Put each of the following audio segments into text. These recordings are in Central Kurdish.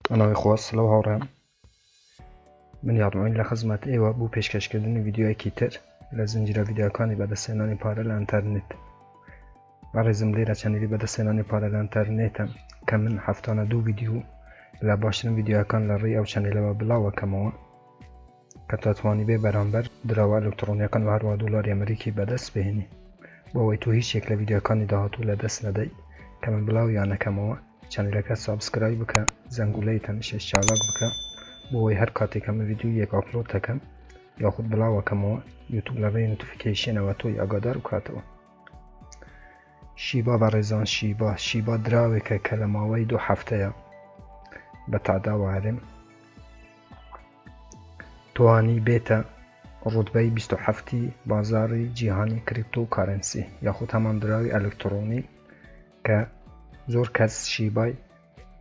بەناوی خوا سڵاو هاوڕێیان من یادمعین لە خزمەت ئێوە بۆ پێشکەشکردنی ڤیدیۆیەکی تر لە زنجیرە ڤیدیۆکانی بەدەستهێنانی پارە لە ئەنتەرنێت بەڕێزم لێرە channel ی بەدەستهێنانی پارە لە ئەنتەرنێتە کە من هەفتانە دوو ڤیدیۆ لە باشترین ڤیدیۆکان لە ڕێی ئەو channel ەوە بڵاوەکەمەوە کە تاتوانی بێ بەرامبەر دراوە ئەلکترۆنیەکان و هەروەها دۆلاری ئەمریکی بەدەست بهێنی بۆ ئەوەی تۆ هیچ یەک لە ڤیدیۆکانی داهاتوو لە دەست نەدەیت کە من بڵاویان ئەکەمەوە channel ەکە subscribe بکە زەنگولەی تەنیشت چالاک بکە بۆ ئەوەی هەر کاتێک کە من ڤیدیۆیەک upload دەکەم یاخود بڵاوەکەمەوە یوتوب لە ڕێی notification ەوە تۆی ئاگادار بکاتەوە. شیبا بەڕێزان شیبا شیبا دراوێکە کە لە ماوەی دوو هەفتەیە بە تاداوە هەرێم توانی بێتە ڕوتبەی 27 بازاری جیهانی cryptocurrency یاخود هەمان دراوی ئەلکترۆنی کە زۆر کەس شیبای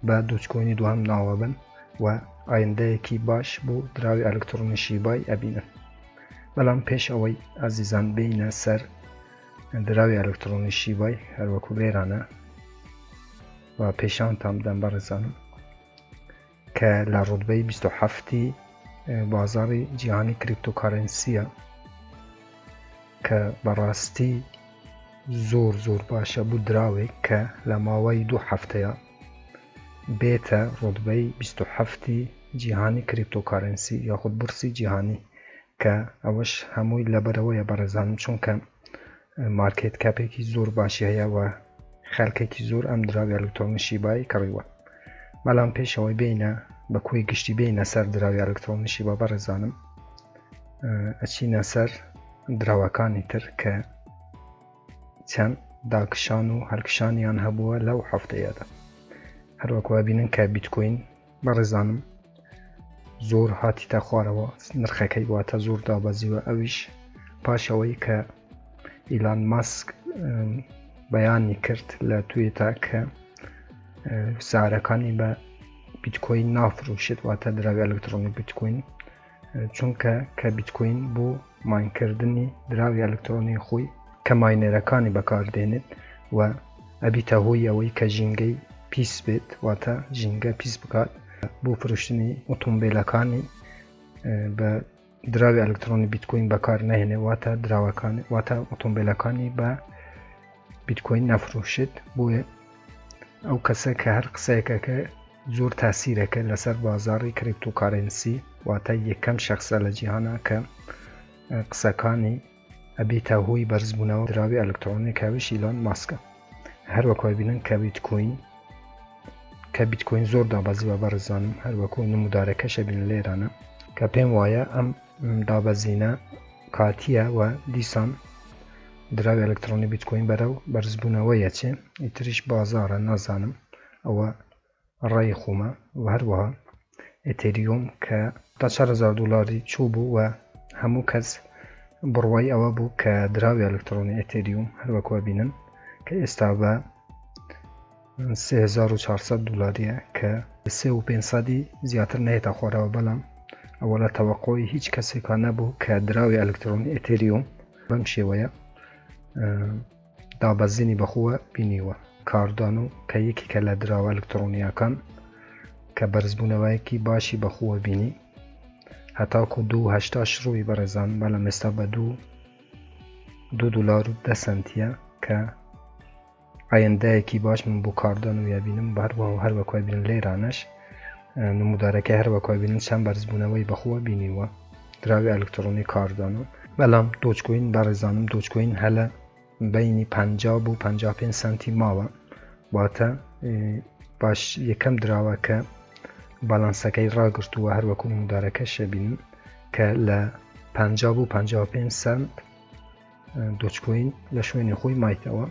بە دۆجکۆینی دووهەم ناوەبن و ئایندەیەکی باش بۆ دراوی ئەلکترۆنی شیبای ئەبینن بەڵام پێش ئەوەی ئازیزان بینە سەر دراوی ئەلکترۆنی شیبای هەروەکو لێرانە و پێشانتان بدەم بەڕێزانم کە لە ڕوتبەی 27 بازاری جیهانی cryptocurrency یە کە بەڕاستی زۆر زۆر باشە بۆ دراوێک کە لە ماوەی دوو هەفتەیە بێتە ڕوتبەی 27 جیهانی cryptocurrency یاخود بورسی جیهانی کە ئەوەش هەمووی لەبەرەوەیە بەڕێزانم چونکە market cap ێکی زۆر باشی هەیە و خەلکێکی زۆر ئەم دراوی ئەلکترۆنی شیبای کڕیوە بەڵام پێشەوەی بینە بە کۆی گشتی بینە سەر دراوی ئەلکترۆنی شیبا بەڕێزانم ئەچینە سەر دراوەکانی تر کە چەند داکشان و هەلکشانیان هەبووە لەو هەفتەیەدا هەروەکو بینن کە بیتکۆین بەڕێزانم زۆر هاتیتە خوارەوە نرخەکەی واتە زۆر دابەزیوە ئەویش پاشەوەی کە ئیلان ماسک بەیانی کرد لە توێتا کە سارەکانی بە بیتکۆین نافرۆشێت واتە دراوی ئەلکترۆنی بیتکۆین چونکە کە بیتکۆین بۆ mine کردنی دراوی ئەلکترۆنی خۆی کە miner ەکانی بەکاردێنێت و ئەبیتە هۆی ئەوەی کە ژینگەی پیس بێت واتە ژینگە پیس بکات بۆ فرۆشتنی ئۆتۆمبیلەکانی بە دراوی ئەلکترۆنی بیتکۆین بەکار نهێنێ واتە دراوەکانی واتە ئۆتۆمبیلەکانی بە بیتکۆین نەفرۆشێت بۆیە ئەو کەسە کە هەر قسەیەکەکە زۆر تاسیرەکە لەسەر بازاڕی cryptocurrency واتە یەکەم شخصە لە جیهانە کە قسەکانی ئەبیتە هۆی بەرزبوونەوە دراوی ئەلکترۆنی کە ئەویش ئیلۆن ماسکە هەروەکو ئەبینن کە بیتکۆین کە بیتکۆین زۆر دابەزیوە بەڕێزانم هەروەکو نمودارەکەش ئەبینن لێرانە کە پێم وایە ئەم دابەزینە کاتیە و دیسان دراوی ئەلکترۆنی بیتکۆین بەرەو بەرزبوونەوە یەچێ ئیتریش بازارە نازانم ئەوە ڕای خۆمە و هەروەها ئێتێریۆم کە تا 4000 دلاری چوو بوو و هەموو کەس بڕوای ئەوە بوو کە دراوی ئەلکترۆنی ئێتێریوم هەروەکو بینن کە ئێستا بە 3400 دلاریە کە 3500 زیاتر نێتە خۆرەوە بەڵام ئەوە لە تەوەقۆی هیچ کەسێکا نەبوو کە دراوی ئەلکترۆنی ئێتێریوم بەم شێوەیە دابەزینی بەخۆوە بینیوە. کاردانۆ کە یەکێکە لە دراوە ئەلکترۆنییەکان کە بەرزبوونەوەیەکی باشی بەخۆوە بینی هەتاکو دوو هەشتاش ڕووی بەڕێزان بەڵام ئێستا بە دوو دوو دلار و دە سەنتیە کە ئایندەیەکی باش من بۆ کاردانۆ یابینم بەهەروە و هەروەکوای بین لێرانەش نمودارەکە هەروەکوای بینن چەند بەرزبوونەوەی بەخۆوە بینیوە دراوی ئەلکترۆنی کاردانۆ بەڵام دۆجکۆین بەڕێزانم دۆجکۆین هەلە بینی 50 بۆ 55 سەنتی ماوە واتە باش یەکەم دراوە کە بالانسەکەی ڕاگرتووە هەروەکو نمودارەکە شەبین کە لە 50 بۆ 55 سنت دۆجکۆین لە شوێنی خۆی مایتەوە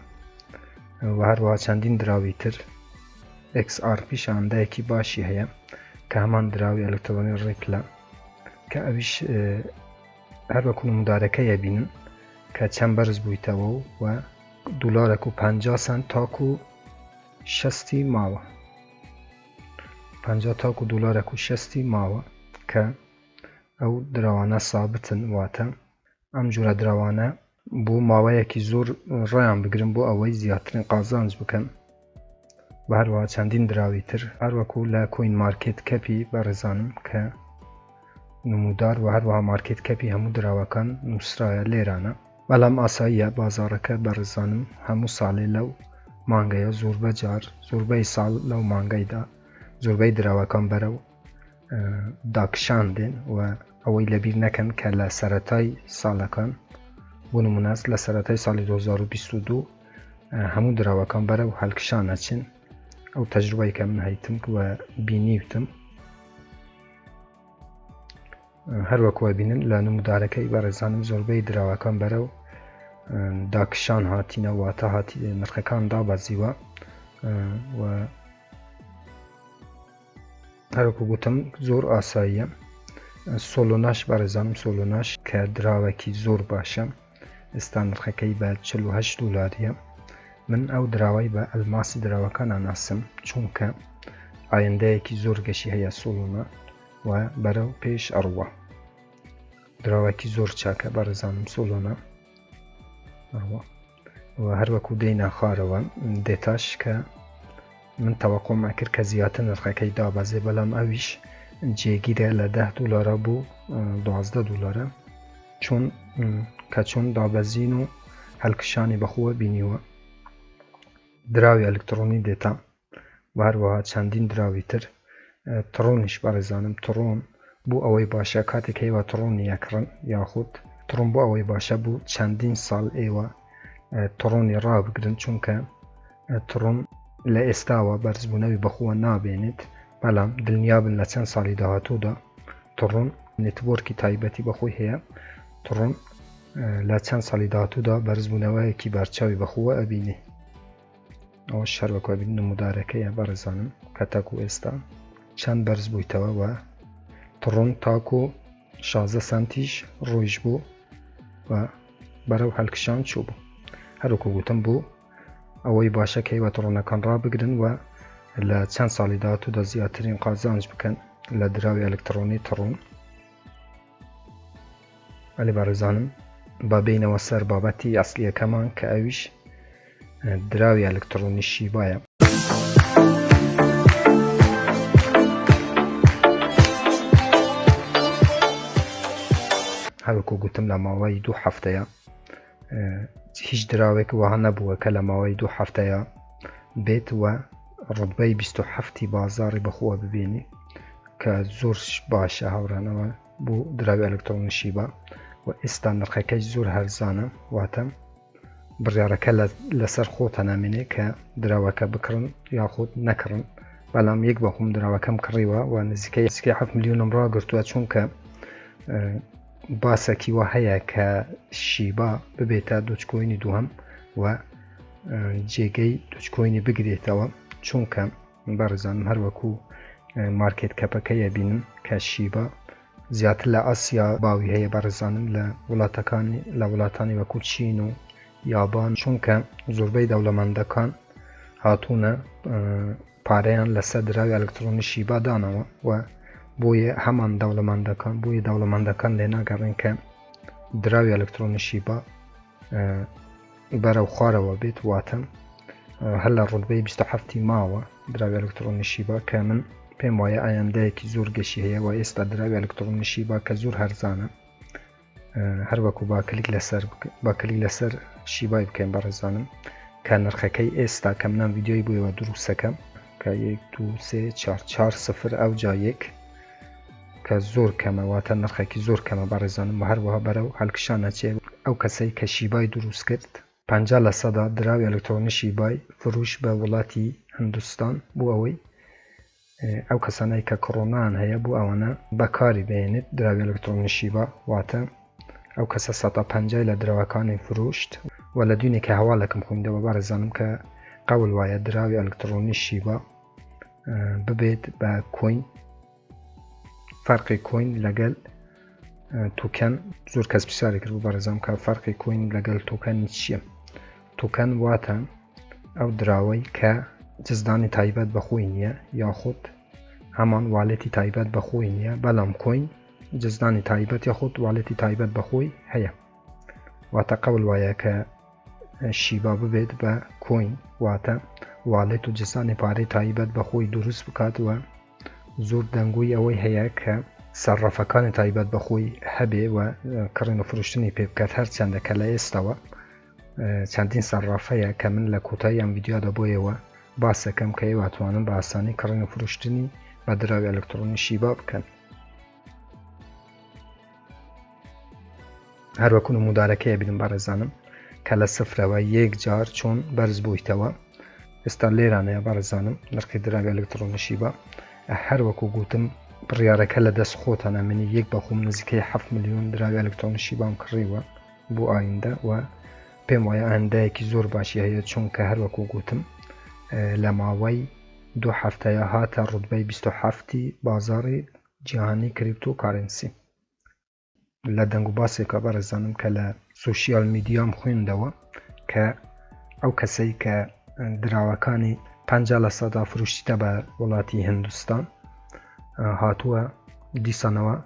و هەروەها چەندین دراوی تر XRP شاندایەکی باشی هەیە کە هەمان دراوی ئەلکترۆنی ڕیپلە کە ئەویش هەر وەکو نمودارەکە یەبینن کە چەند بەرز بوویتەوە و دلارێک و 50 سنت تاکو شەستی ماوە 50 تاکو دلارێک و شەستی ماوە کە ئەو دراوانە سابتن واتە ئەم جۆرە دراوانە بۆ ماوەیەکی زۆر ڕایان بگرن بۆ ئەوەی زیاترین قازانج بکەن. و هەروەها چەندین دراوی تر هەروەکو لە CoinMarketCap ی بەڕێزانم کە نمودار و هەروەها market cap ی هەموو دراوەکان نووسرایە لێرانە. بەڵام ئاساییە بازاڕەکە بەڕێزانم هەموو ساڵێ لەو مانگەیە زۆربە جار زۆربەی ساڵ لەو مانگەیدا زۆربەی دراوەکان بەرەو داکشان دێن و ئەوەی لەبیر نەکەن کە لە سەرەتای ساڵەکان بۆ نمونەس لە سەرەتای ساڵی 2022 هەموو دراوەکان بەرەو هەلکشان ئەچن ئەو تەجروبەی کە من هەیتم و بینیوتم هەروەکو بینن لە نمودارەکەی بەڕێزانم زۆربەی دراوەکان بەرەو داکشان هاتینە واتە هاتی نرخەکان دابەزیوە و هەروەکو گوتم زۆر ئاساییە Solana ش بەڕێزانم Solana ش کە دراوەکی زۆر باشە ئێستا نرخەکەی بە 48 دلاریە من ئەو دراوەی بە ئەلماسی دراوەکان ئەناسم چونکە ئایندەیەکی زۆر گەشی هەیە Solana و بەرەو پێش ئەڕوا دراوەکی زۆر چاکە بەڕێزانم Solana ئەڕوا و هەروەکو دێینە خوارەوە دێتاش کە من تەوەقۆم ئەکرد کە زیاتر نرخەکەی دابەزێ بەڵام ئەویش جێگیرە لە ده دلارە بۆ 12 دلارە چۆن کە چۆن دابەزین و هەلکشانی بەخۆوە بینیوە دراوی ئەلکترۆنی دێتا و هەروەها چەندین دراوی تر Tron یش بەڕێزانم Tron بۆ ئەوەی باشە کاتێک ئێوە Tron ی ئەکڕن یاخود Tron بۆ ئەوەی باشە بوو چەندین ساڵ ئێوە Tron ی ڕابگرن چونکە Tron لە ئێستاوە بەرزبوونەوەی بەخۆوە نابێنێت بەڵام دڵنیابن لە چەند ساڵی داهاتوودا Tron network ی تایبەتی بەخۆی هەیە Tron لە چەند ساڵی داهاتوودا بەرزبوونەوەیەکی بەرچاوی بەخۆوە ئەبینێ. ئەوەش هەر وەکو ئەبینن نمودارەکەیە بەڕێزانم کە تاکو ئێستا چەند بەرز بوویتەوە و Tron تاکو 16 سانتیش ڕۆیش بوو و بەرەو هەلکشان چوو بوو هەروکو گوتم بوو ئەوەی باشە کە ئێوە Tron ەکان ڕابگرن و لە چەند ساڵی داهاتوودا زیاترین قازانج بکەن لە دراوی ئەلکترۆنی Tron. بەلی بەڕێزانم با بێینەوە سەر بابەتی ئەسلیەکەمان کە ئەویش دراوی ئەلکترۆنی شیبایە. هەروەکو گوتم لە ماوەی دوو هەفتەیە هیچ دراوێک وەها نەبووە کە لە ماوەی دوو هەفتەیە بێت و ڕوتبەی 27 بازاڕی بەخۆوە ببینی کە زۆر باشە هاوڕانەوە بۆ دراوی ئەلکترۆنی شیبا و ئێستا نرخەکەی زۆر هەرزانە واتە بڕیارەکە لەسەر خۆتە نامێنێ کە دراوەکە بکڕن یاخود نەکڕن بەڵام یەک بەخۆم دراوەکەم کڕیوە و نزیکەی 7 میلیۆنم ڕاگرتووە چونکە باسەکی وا هەیە کە شیبا ببێتە Dogecoin ی دووەم و جێگەی Dogecoin ی بگرێتەوە چونکە بەڕێزانم هەروەکو market cap ەکەی ئەبینن کە شیبا زیاتر لە ئاسیا باوی هەیە بەڕێزانم لە وڵاتەکانی لە وڵاتانی وەکو چین و یابان چونکە زۆربەی دەوڵەمەندەکان هاتوونە پارەیان لەسەر دراوی ئەلکترۆنی شیبا داناوە و بۆیە هەمان دەوڵەمەندەکان بۆیە دەوڵەمەندەکان لێ ناگەڕێن کە دراوی ئەلکترۆنی شیبا بەرەو خوارەوە بێت واتە هەر لە ڕوتبەی 27 ماوە دراوی ئەلکترۆنی شیبا کە من پێم وایە ئایندەیەکی زۆر گەشی هەیە و ئێستا دراوی ئەلکترۆنی شیبا کە زۆر هەرزانە هەروەکو با کلیک لەسەر با کلیک لەسەر شیبای بکەین بەڕێزانم کە نرخەکەی ئێستا کە منام ڤیدیۆی بۆیەوە دروستەکەم کە یەک دو سێ چوار چوار سفر ئەو جا یەک کە زۆر کەمە واتە نرخێکی زۆر کەمە بەڕێزانم و هەروەها بەرەو هەلکشان ئەچێ ئەو کەسەی کە شیبای دروست کرد 50% دراوی ئەلکترۆنی شیبای فروش بە وڵاتی هندستان بۆ ئەوەی ئەو کەسانەی کە کۆرۆنایان هەیە بۆ ئەوانە بەکاری بهێنێت دراوی ئەلکترۆنی شیبا واتە ئەو کەسە سەتا پەنجای لە دراوەکانی فرۆشت و لە دوینێکە هەواڵێکم خوێندەوە بەڕێزانم کە قەول وایە دراوی ئەلکترۆنی شیبا ببێت بە coin فەرقی coin لەگەل token زۆر کەس پرسیاری کرد بۆ بەڕێزان کە فەرقی coin لەگەل token چییە token واتە ئەو دراوەی کە جزدانی تایبەت بە خۆی نییە یاخود هەمان wallet ی تایبەت بە خۆی نییە بەڵام coin جزدانی تایبەت یاخود wallet ی تایبەت بە خۆی هەیە واتە قەول وایە کە شیبا ببێت بە coin واتە wallet و جزدانی پارەی تایبەت بە خۆی دروست بکات و زۆر دەنگۆی ئەوەی هەیە کە سەرڕەفەکانی تایبەت بە خۆی هەبێ و کڕین و فرۆشتنی پێ بکات، هەرچەندە کە لە ئێستاوە چەندین سەرڕافەیە کە من لە کۆتایی ئەم ڤیدیۆدا بۆ ئێوە باسەکەم کە ئێوە ئەتوانن بە ئاسانی کڕین و فرۆشتنی بە دراوی ئەلکترۆنی شیبا بکەن. هەروەکو نمودارەکەی بینم بەڕێزانم کە لە سفرەوە یەک جار چۆن بەرز بوویتەوە، ئێستا لێرانەیە بەڕێزانم نرخی دراوی ئەلکترۆنی شیبا. هەروەکو گوتم بڕیارەکە لە دەست خۆتانە، منی یەک بەخۆم نزیکەی 7 ملیۆن دراوی ئەلکترۆنی شیبام کڕیوە بۆ ئایندە و پێم وایە ئایندەیەکی زۆر باشی هەیە، چونکە هەروەکو گوتم لە ماوەی 2 هەفتەیە هاتە ڕوتبەی 27 بازاڕی جیهانی cryptocurrency. لە دەنگ و باسێکا بەڕێزانم کە لە social media م خوێندەوە کە ئەو کەسەی کە دراوەکانی 50% فرۆشتیتە بە وڵاتی هندستان هاتووە دیسانەوە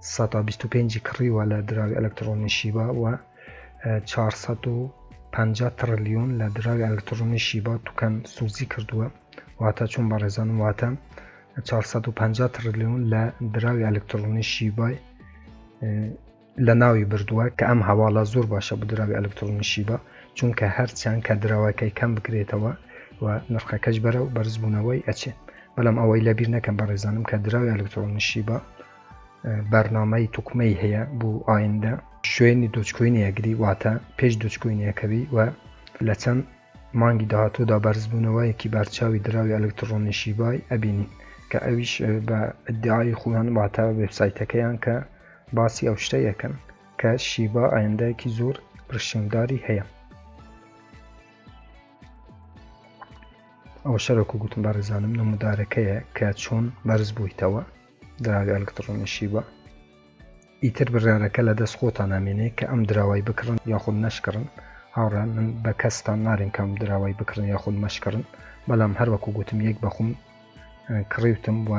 125 کڕیوە لە دراوی ئەلکترۆنی شیبا و 450 تڕلیۆن لە دراوی ئەلکترۆنی شیبا token سوزی کردووە. واتە چۆن بەڕێزانم؟ واتە 450 تڕلیۆن لە دراوی ئەلکترۆنی شیبای لە ناوی بردووە، کە ئەم هەواڵە زۆر باشە بۆ دراوی ئەلکترۆنی شیبا، چونکە هەرچەند کە دراوەکەی کەم بکرێتەوە و نرخەکەش بەرەو بەرزبوونەوەی ئەچێ. بەڵام ئەوەی لەبیر نەکەم بەڕێزانم کە دراوی ئەلکترۆنی شیبا بەرنامەی توکمەی هەیە بۆ ئایندە، شوێنی دۆجکۆینی ئەگری، واتە پێش دۆجکۆینی ئەکەوی و لە چەند مانگی داهاتوودا بەرزبوونەوەیەکی بەرچاوی دراوی ئەلکترۆنی شیبای ئەبینین، کە ئەویش بە ئیدعای خۆیان واتە وێبسایتەکەیان کە باسی ئەو شتە یەکەن کە شیبا ئایندەیەکی زۆر پرشنگداری هەیە. ئەوە شەرەکو گوتم بەڕێزانم نمودارەکەیە کە چۆن بەرز بوویتەوە دراوی ئەلکترۆنی شیبا. ئیتر بڕیارەکە لە دەست خۆتان ئەمێنێ کە ئەم دراوەی بکڕن یاخود نەشکڕن. هاوڕێیان من بە کەستان نارێم کە ئەم دراوەی بکڕن یاخود مەشکڕن، بەڵام هەر وەکو گوتم یەک بەخۆم کڕیوتم و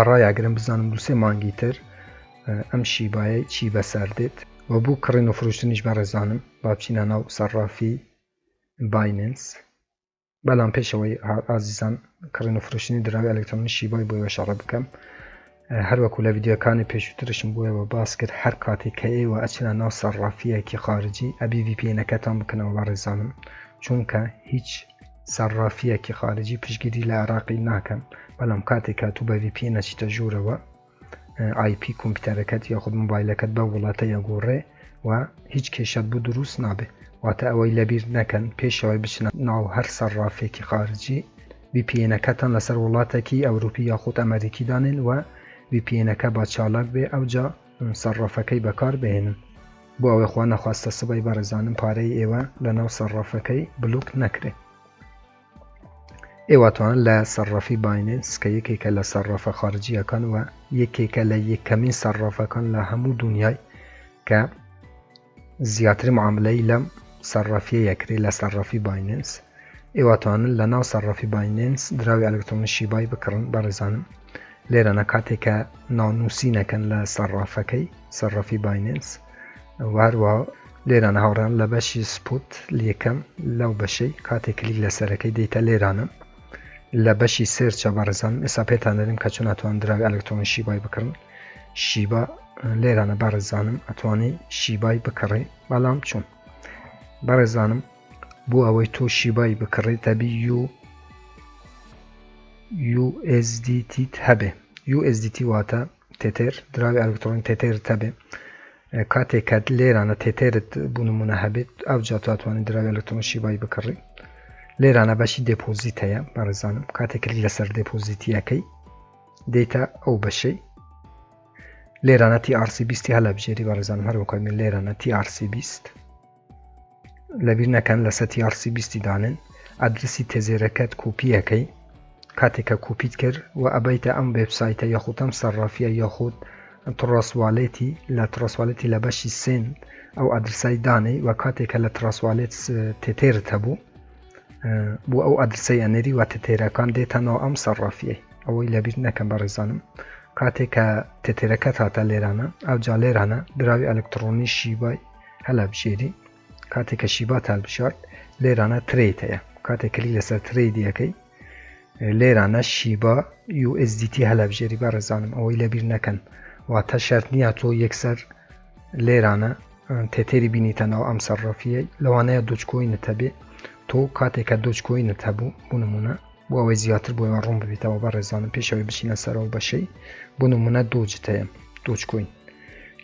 ڕایەگرم بزانم دوو سێ مانگی تر ئەم شیبایەی چی بەسەر دێت. و بۆ کڕین و فرۆشتنیش بەڕێزانم با بچینە ناو سەڕافی بایننس. بەڵام پێش ئەوەی ئازیزان کڕین و فرۆشتنی دراوی ئەلکترۆنی شیبای بۆ ئێوە شەڕە بکەم، هەروەکو لە ڤیدیۆکانی پێشووترشم بۆ ئێوە باس کرد، هەر کاتێک کە ئێوە ئەچنە ناو سەرڕافیەکی خارجی ئەبی VPN ەکەتان بکەنەوە بەڕێزانم، چونکە هیچ سەرڕافیەکی خارجی پشتگیری لە عێراقی ناکەن. بەڵام کاتێک کە تو بە VPN ئەچیتە ژوورەوە IP کۆمپیوتەرەکەت یاخود مۆبایلەکەت بە وڵاتە یەگۆڕێ و هیچ کێشەت بۆ دروست نابێ. واتە ئەوەی لەبیر نەکەن پێشەوەی بچنە ناو هەر سەرڕافێکی خارجی VPN ەکەتان لەسەر وڵاتێکی ئەوروپی یاخود ئەمریکی دانێن و VPN ەکە با چالاک بێ، ئەوجا سەرڕافەکەی بەکار بهێنن، بۆ ئەوەی خوا نەخواستە سبەی بەڕێزانم پارەی ئێوە لەناو سەرڕافەکەی block نەکرێ. ئێوە توانن لە سەرڕافی بایننس کە یەکێکە لە سەرڕافە خارجیەکان و یەکێکە لە یەکەمین سەرڕافەکان لە هەموو دنیای کە زیاتر معاملەی لەم سەرڕافیە یەکرێ لە سەرڕافی بایننس، ئێوە توانن لە ناو سەرڕافی بایننس دراوی ئەلکترۆنی شیبای بکڕن. بەڕێزانم لێرەنە کاتێک کە ناونووسی نەکەن لە سەرڕافەکەی سەرڕافی بایننس و هەروە لێرانە هاوڕێیان لە بەشی spot یەکەم لەو بەشەی کاتێک کلیک لەسەرەکەی دێتە لێرانە لە بەشی search ە بەڕێزان ئێستا پێتان دەرم کە چۆن ئەتوان دراوی ئەلکترۆنی شیبای بکڕن. شیبا لێرانە بەڕێزانم ئەتوانی شیبای بکڕی، بەڵام چۆن بەڕێزانم؟ بۆ ئەوەی تۆ شیبای بکڕی دەبی یو USDT هەبێ. USDT واتە تێتێر، دراوی ئەلکترۆنی تێتێرت هەبێ. کاتێک کە لێرانە تێتێرت بۆ نمونە هەبێت ئەو جا تو ئەتوانی دراوی ئەلکترۆنی شیبای بکڕی. لێرانە بەشی deposit هەیە بەڕێزانم، کاتێک کلیک لەسەر deposit یەکەی دێتە ئەو بەشەی لێرانە TRC 20 هەلەبژێری بەڕێزانم. هەر وەکو من لێرانە TRC 20 لەبیر نەکەن لەسەر TRC 20 دانن. ئەدرسی تێزێرەکەت کۆپیەکەی، کاتێک کە کۆپیت کرد و ئەبیتە ئەم وێبسایتە یاخود ئەم سەرڕافیە یاخود تڕاس والێتی، لە تڕاس والێتی لە بەشی send ئەو ئەدرسای دانەی و کاتێک کە لە تڕاس والێت تێتێرت هەبوو بۆ ئەو ئەدرسەی ئەنێری و تێتێرەکان دێتە ناو ئەم سەرڕافیەی. ئەوەی لەبیر نەکەم بەڕێزانم کاتێک کە تێتێرەکەت هاتە لێرانە ئەو جا لێرانە دراوی ئەلکترۆنی شیبای هەلەبژێری. کاتێک کە شیبات هەلبژارد لێرانە trade هەیە. کاتێک کلیک لەسەر trade ی ئەکەی لێرانە شیبا USDT هەلەبژێری بەڕێزانم ئەوەی لەبیر نەکەن واتە شەرت نییە تۆ یەکسەر لێرانە تێتێری بینیتە ناو ئەم سەرڕەفیە لەوانەیە Dogecoin ت هەبێ تۆ کاتێک کە Dogecoin ت هەبوو بۆ نمونە بۆ ئەوەی زیاتر بۆ ئێوە ڕوون ببیتەوە بەڕێزانم پێشەوەی بچینە سەرەوە بەشەی بۆ نمونە Doge ت هەیە Dogecoin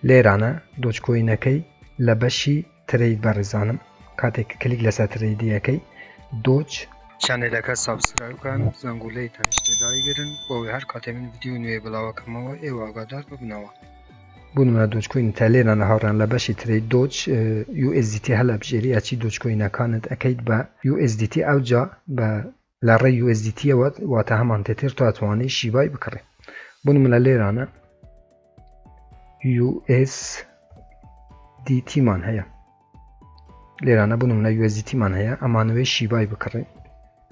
لێرانە Dogecoin ەکەی لە بەشی trade بەڕێزانم کاتێک کلیک لەسەر trade یەکەی Doge channel ەکە subscribe بکەن زەنگولەی تەنیشتێ دایگرن بۆ ئەوەی هەر کاتێ من ڤیدیۆ نوێ بڵاوەکەمەوە ئێوە ئاگادار ببنەوە. بۆ نمونە Dogecoin تا لێرانە هاوڕێیان لە بەشی trade Doge USDT هەلەبژێری ئەچی Dogecoin ەکانت ئەکەیت بە USDT ئەوجا بە لە ڕێی USDT ەوە واتە هەمان تێتێر تۆ ئەتوانی شیبای بکڕی بۆ نمونە لێرانە USDT مان هەیە لێرانە بۆ نمونە USDT مان هەیە ئەمانەوەی شیبای بکڕین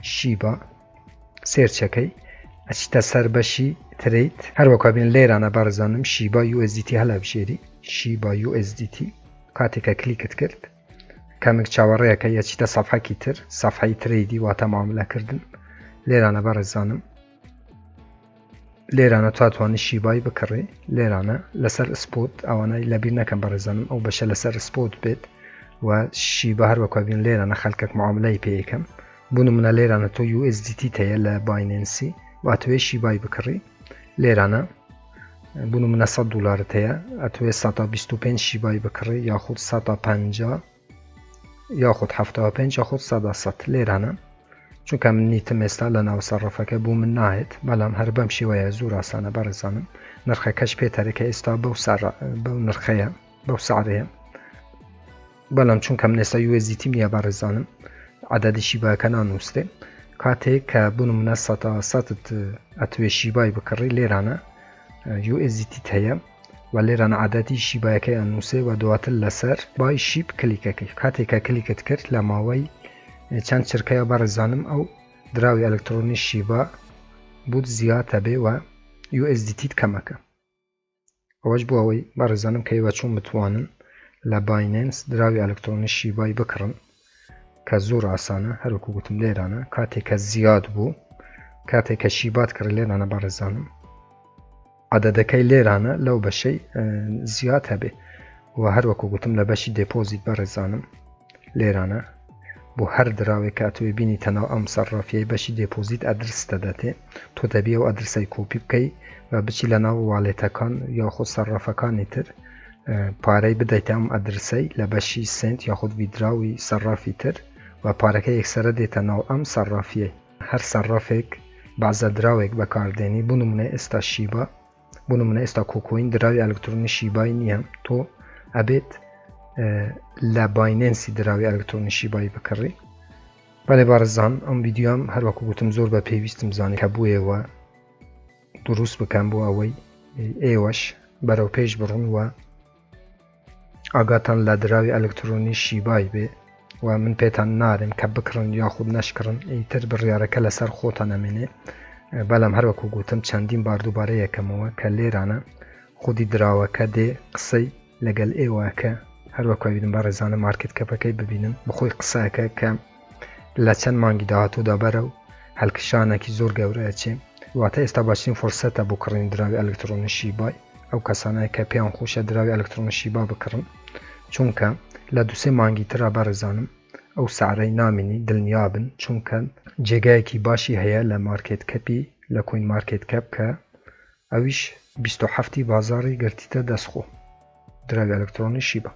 شیبا search ەکەی ئەچیتە سەر بەشی trade هەروەکا بین لێرانە بەڕزانم شیبا USDT هەلەبژێری شیبا USDT کاتێکە کلیکت کرد کەمێک چاوەڕێەکە یەچیتە سەفحەکی تر سەفحەی trade ی واتە معاملەکردن لێرانە بەڕێزانم لێرانە تو توانی شیبای بکڕی لێرانە لەسەر spot ئەوانەی لەبیر نەکەم بەڕێزانم ئەو بەشە لەسەر spot بێت و شیبا هەر وەکو بین لێرانە خەلکەک معاملەی پێیکەم بۆ نمونە لێرانە تۆ USDT هەیە لە بایننسی واتوێ شیبای بکڕی لێرانە بۆ نمونە 100 دلارت هەیە ئەتوێ 125 شیبای بکڕی یاخود 150 یاخود 75 یاخود 100 لێرانە چونکە من نیتم ئێستا لە ناو سەرڕەفەکە بوو من ناهێت بەڵام هەر بەم شێوەیە زۆر ئاسانە بەڕێزانم نرخەکەش پێتەرێکە ئێستا بەو سعر بەو نرخەیە بەو سعرەیە بەڵام چونکە من ئێستا USDT نییە بەڕێزانم عددی شیباکە نانووسرێ کاتێک کە بۆ نمونە سەتا سەتت ئەتوێ شیبای بکڕی لێرانە USDT هەیە و لێرانە عددی شیبایەکەی ئەنووسێ و دواتر لەسەر buy SHIB کلیکەکەی کاتێک کە کلیکت کرد لە ماوەی چەند چرکەیە بەڕێزانم ئەو دراوی ئەلکترۆنی شیبا بوت زیاتە بێ و USDT کەمەکە ئەوەش بۆ ئەوەی بەڕێزانم کە ئێوە چۆن بتوانن لە بایننس دراوی ئەلکترۆنی شیبای بکڕن کە زۆر ئاسانە هەروەکو گوتم لێرانە کاتێک کە زیاد بوو کاتێک کە شیبات کڕی لێرانە بەڕێزانم عددەکەی لێرانە لەو بەشەی زیاد هەبێ و هەروەکو گوتم لە بەشی deposit بەڕێزانم لێرانە بۆ هەر دراوێک کە ئەتوێ بینی تەناو ئەم سەرڕافیەی بەشی deposit address دەدەتێ تۆ دەبی ئەو address ەی کۆپی بکەی و بچی لە ناو wallet ەکان یاخود سەرڕافەکانی تر پارەی بدەیتە ئەم address ەی لە بەشی send یاخود withdraw ی سەرڕافی تر و پارەکە یەکسەرە دێتە ناو ئەم سەرڕافیەی هەر سەرڕافێک بەعزە دراوێک بەکاردێنی بۆ نمونە ئێستا شیبا بۆ نمونە ئێستا KuCoin دراوی ئەلکترۆنی شیبای نییە تۆ ئەبێت لە بایننسی دراوی ئەلکترۆنی شیبای بکڕی بەێ بارزان ئەم ڤیدیۆم هەروەکو گوتم زۆر بە پێویستم زانی کە بوویەوە دروست بکەم بۆ ئەوەی ئێوەش بەرەو پێش بڕون وە ئاگاتان لە دراوی ئەلکترۆنی شیبای بێ و من پێتان نارێم کە بکڕن یاخود نەشکڕن ئیتر بڕیارەکە لەسەر خۆتان ئەمێنێ بەڵام هەروەکو گوتم چەندین بار دووبارە یەکەمەوە کە لێرانە خودی دراوەکە دێ قسەی لەگەل ئێوە کە هەروەکو ئەبینم بەڕێزانە market cap ەکەی ببینن بەخۆی قسەکە کە لە چەند مانگی داهاتوودا بەرەو هەلکشانێکی زۆر گەورە ئەچێ واتە ئێستا باشترین فرسەتە بۆ کڕین دراوی ئەلکترۆنی شیبای ئەو کەسانەیە کە پێیان خۆشە دراوی ئەلکترۆنی شیبا بکڕن چونکە لە دوسێ مانگی ترا بەڕێزانم ئەو سعرەی نامینی دڵنیابن چونکە جێگایەکی باشی هەیە لە market cap ی لە CoinMarketCap کە ئەویش 27 ی بازاڕی گرتیتە دەست خۆ دراوی ئەلکترۆنی شیبا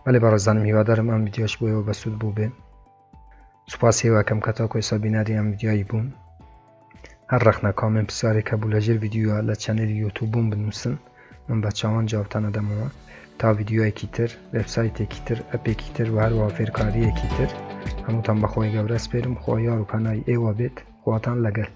بەێ بەڕێزانم هیوادارم ئەم ڤیدیۆش بۆ ئێوە بەسوود بوو بێ سوپاس هێواکەم کە تاکو ئێستا بیناری ئەم ڤیدیۆی بوون هەر ڕەخنە comment پرسیارێک هەبوو لەژێر ڤیدیۆ لە channel ی یوتوب بووم بنووسن من بە چاوان جوابتان ئەدەمەوە تا ڤیدیۆیەکی تر وێبسایتێکی تر ئەپێکی تر و هەروەها فێرکارییەکی تر هەمووتان بەخوای گەورە سپێرم خوا یار و پەنای ئێوە بێت خواتان لەگەل.